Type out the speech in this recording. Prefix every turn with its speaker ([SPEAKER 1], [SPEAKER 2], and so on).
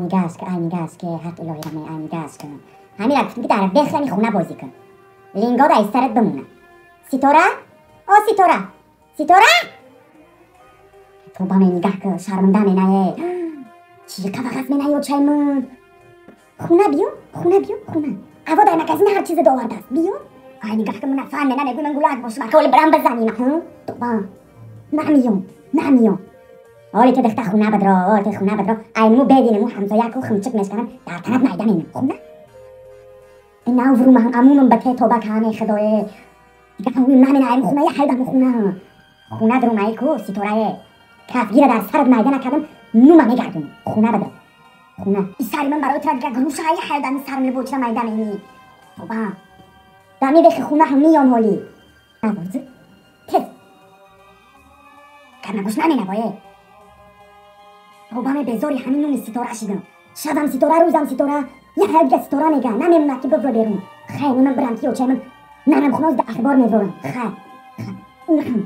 [SPEAKER 1] Нигаш ки, ай нигаш ки, ҳақ илоҳира ме, ай нигаш ки. Ҳамира гуфтем, ки дар бехами хона бозӣ кун. Линго дар сарат бимона. Ситора? О, Ситора! Ситора? Тоба ме, нигаҳ ки, шарманда менае. Чӣ қавағаз менаи очай ман? Хона биё, хона биё, хона. Аво дар магазин ҳар чизе довардааст. Биё. Ай нигаҳ ки, мана фан мена мегӯй, ман гулак бошам. Коли брам бизаним, ҳа? Тоба. Намиём, намиём. Оли ту дихта хона бидро, оли ту хона бидро. Ай нуму бединему ҳамсоя ку химчик мешканам, дар танат майда менам. Хона? Нав румам амунам ба те тоба каме худое. Дига намена ай хона я ҳайдам хона. Хона дарумаи ку Ситорае. Кафгира дар сарат майда накардам, нума мегардонам. Хона бидро. Хона. И сари ман барои тра дига груша я ҳайдам сарам либочира майда мени. Тоба. Дами вехи хона ҳам миём ҳоли. Навоз. Тез. Карнагӯш наменавое. Тобаме, безори ҳамин нуми Ситора шидам. Шабам Ситора, рӯзам Ситора. Я ҳайдга Ситора мега, намемонад ки бивро берун. Хай, ман бирам ки очай ман нарам хона, да ахбор мезорам. Хай. Хай.